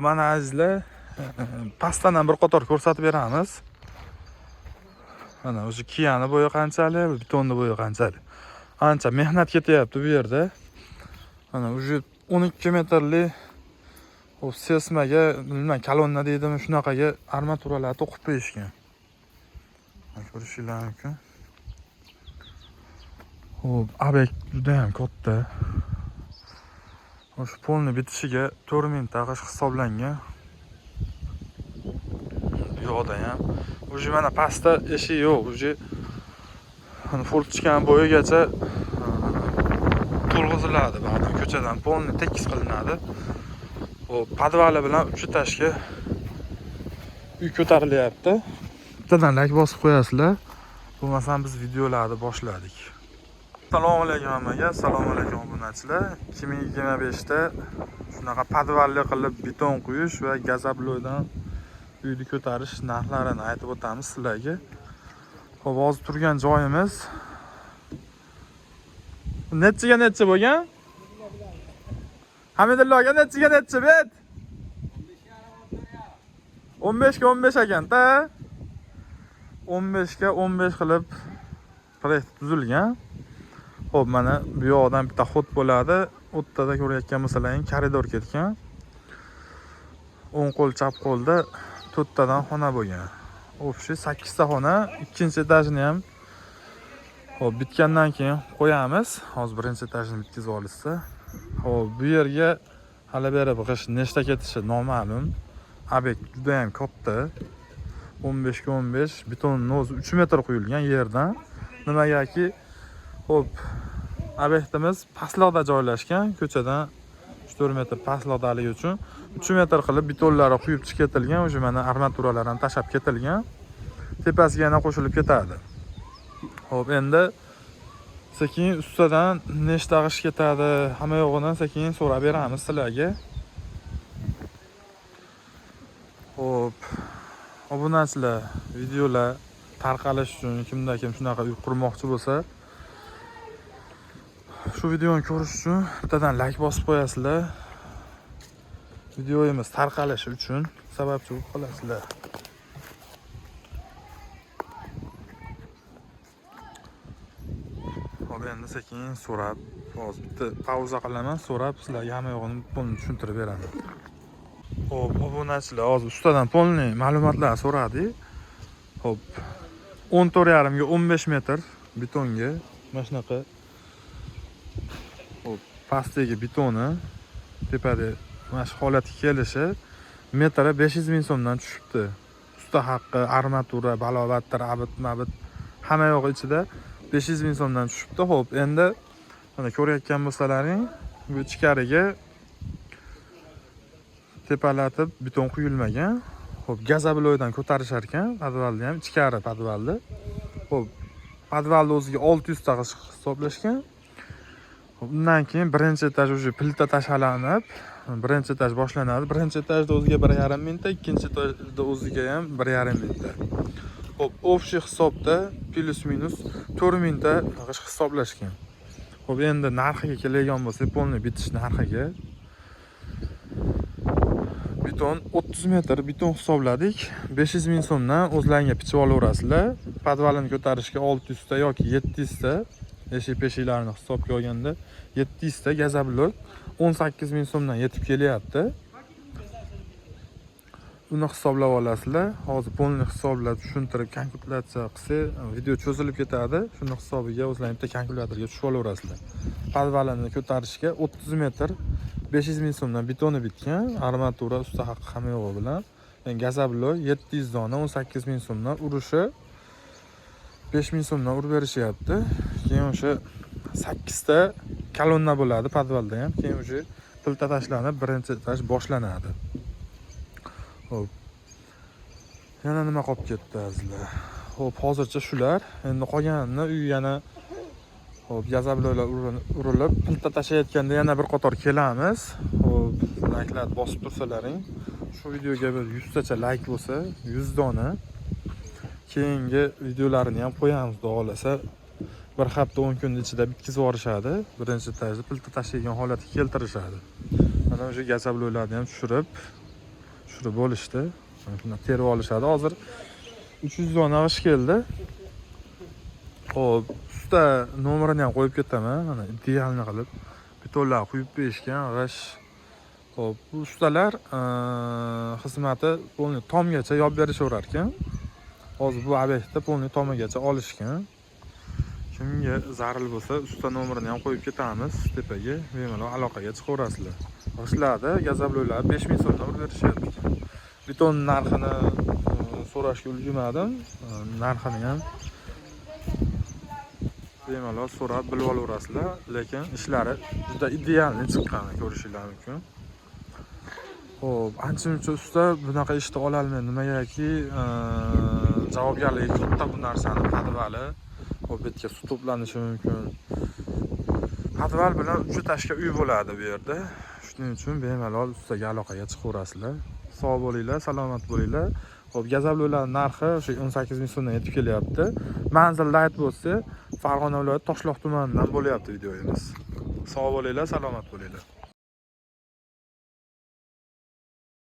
Mana azizlar, pastdan ham bir qator ko'rsatib beramiz. Mana o'sha kiyani bo'yi qanchalik, betonni bo'yi qanchalik. Ancha mehnat ketyapti bu yerda. Mana уже 12 metrli hop sesmaga, bilmayman, kolonna deydimi, shunaqaga armaturalar to'qib qo'yishgan. Mana ko'rishinglar mumkin. Xo'p, obyekt juda ham katta. O'sha polni bitishiga 4000 ta g'isht hisoblangan. Bu yoqda ham уже mana pastda eshik yo'q, уже mana форточка ni bo'yigacha to'lg'iziladi, ba'dan ko'chadan polni tekis qilinadi. Xo'p, podvali bilan 3 etажga uy ko'tarilyapti. Bittadan layk bosib qo'yasizlar. Bo'lmasam biz videolarni boshladik. Assalomu alaykum hammaga, assalomu alaykum obunachilar. 2025 da shunaqa podvalli qilib beton quyish va газоблок dan uyni ko'tarish narxlarini aytib o'tamiz sizlarga. Xo'p, hozir turgan joyimiz nechiga nechi bo'lgan? Hamidullo aka, nechiga nechi bet? 15 ga 15 ekan-da. 15 ga 15 qilib proyekt tuzilgan. Xo'p, mana bu yoqdan bitta ход bo'ladi. O'rtada ko'rayotgan bo'lsalaring koridor ketgan. O'ng qo'l, chap qo'lda to'rttadan xona bo'lgan. Общий 8 ta xona, ikkinchi etajini ham xo'p bitgandan keyin qo'yamiz. Hozir birinchi etajini bitkazib olishsa. Xo'p, bu yerga hali beri g'isht nechta ketishi noma'lum. Obyekt juda ham katta. 15 ga 15 betonni o'zi 3 metr quyilgan yerdan. Nimagaki, xo'p, obyektimiz pastloqda joylashgan, ko'chadan 3-4 metr pastloqdaligi uchun 3 metr qilib betonlari quyib chiqib ketilgan, уже mana armaturalar ham tashlab ketilgan. Tepasiga yana qo'shilib ketadi. Xo'p, endi sekin ustidan nechta g'isht ketadi, hamma yo'g'ini sekin so'rab beramiz sizlarga. Xo'p, obunachilar, videolar tarqalish uchun kimda kim shunaqa uy qurmoqchi bo'lsa, shu videoni ko'rish uchun bittadan layk bosib qo'yasizlar. Videomiz tarqalishi uchun sababchi bo'lib qolasizlar. Xo'p, endi sekin so'rab, hozir bitta pauza qilaman, so'rab sizlarga hamma yo'g'ini полный tushuntirib beraman. Xo'p, obunachilar, hozir ustadan полный ma'lumotlar so'radik. Xo'p, 14,5 ga 15 metr betonga mana shunaqa. Xo'p, pastdagi betoni tepada mana shu holatga kelishi metri 500 ming so'mdan tushibdi. Usta haqqi, armatura, balobatdir, abit mabit hamma yo'g'i ichida 500 ming so'mdan tushibdi. Xo'p, endi mana ko'rayotgan bo'lsalaring, bu ichkariga tepalatib beton quyilmagan. Xo'p, газоблок dan ko'tarishar ekan podvalni ham, ichkari podvalni. Xo'p, podvalni o'ziga 600 ta g'isht hisoblashgan. Xo'p, undan keyin birinchi etaj уже plita tashalanib, birinchi etaj boshlanadi. Birinchi etajda o'ziga 1,5 mingta, ikkinchi etajda o'ziga ham 1,5 mingta. Xo'p, общий hisobda плюс минус 4 mingta g'isht hisoblashgan. Xo'p, endi narxiga keladigan bo'lsak, полный bitish narxiga beton 30 metr beton hisobladik. 500 ming so'mdan o'zlaringga pichib olaverasizlar. Podvalini ko'tarishga 600 ta yoki 700 ta, eshik peshiklarni hisobga olganda 700 ta газоблок 18 ming so'mdan yetib kelyapti. Uni hisoblab olasizlar. Hozir полный hisoblab tushuntirib kalkulyatsiya qilsak, video cho'zilib ketadi. Shuni hisobiga o'zlaring bitta kalkulyatorga tushib olaverasizlar. Podvalini ko'tarishga 30 metr 500 ming so'mdan betoni bitgan, armatura, usta haqqi hamma yo'g'i bilan. Yani газоблок 700 dona 18 ming so'mdan urishi 5 ming so'mdan urib berishyapti. Keyin o'sha 8 ta kolonna bo'ladi podvalda ham. Keyin o'sha plita tashlanib birinchi etaj boshlanadi. Xo'p. Yana nima qolib ketdi, azizlar? Xo'p, hozircha shular. Endi qolganini uy yana xo'p, газоблок lar urilib, plita tashlayotganda yana bir qator kelamiz. Xo'p, layklar bosib tursalaring, shu videoga bir 100 tacha layk bo'lsa, 100 dona keyingi videolarini ham qo'yamiz, xudo xohlasa. Bir hafta 10 kun ichida bitkazib yuborishadi. Birinchi etajni plita tashlaydigan holatga keltirishadi. Mana o'sha газоблок larni ham tushirib tushirib bo'lishdi. Mana shundan terib olishadi. Hozir 300 dona g'isht keldi. Xo'p, usta nomerini ham qo'yib ketaman. Mana идеальный qilib betonlar quyib berishgan g'isht. Xo'p, bu ustalar xizmati полный tomgacha yopib berishaverar ekan. Hozir bu obyektda полный tomigacha olishgan. Kimga zaril bo'lsa, usta nomerini ham qo'yib ketamiz tepaga, bemalol aloqaga chiqaverasizlar. G'ishtlarni газоблок lar 5000 so'mdan urib berishyapti ekan. Beton narxini so'rashga ulgurmadim. Narxini ham bemalol so'rab bilib olaverasizlar, lekin ishlari juda идеальный chiqqani ko'rishinglar mumkin. Xo'p, ancha muncha usta bunaqa ishni ololmaydi. Nimagaki, javobgarligi katta bu narsani podvali. Xo'p, bu yerga suv to'planishi mumkin. Podval bilan 3 этаж ga uy bo'ladi bu yerda. Shuning uchun bemalol ustaga aloqaga chiqaverasizlar. Sog' bo'linglar, salomat bo'linglar. Xo'p, газоблок lar narxi o'sha 18 ming so'mdan yetib kelyapti. Manzilda aytib o'tsa, Farg'ona viloyati Toshloq tumanidan bo'lyapti videoyimiz. Sog' bo'linglar, salomat bo'linglar.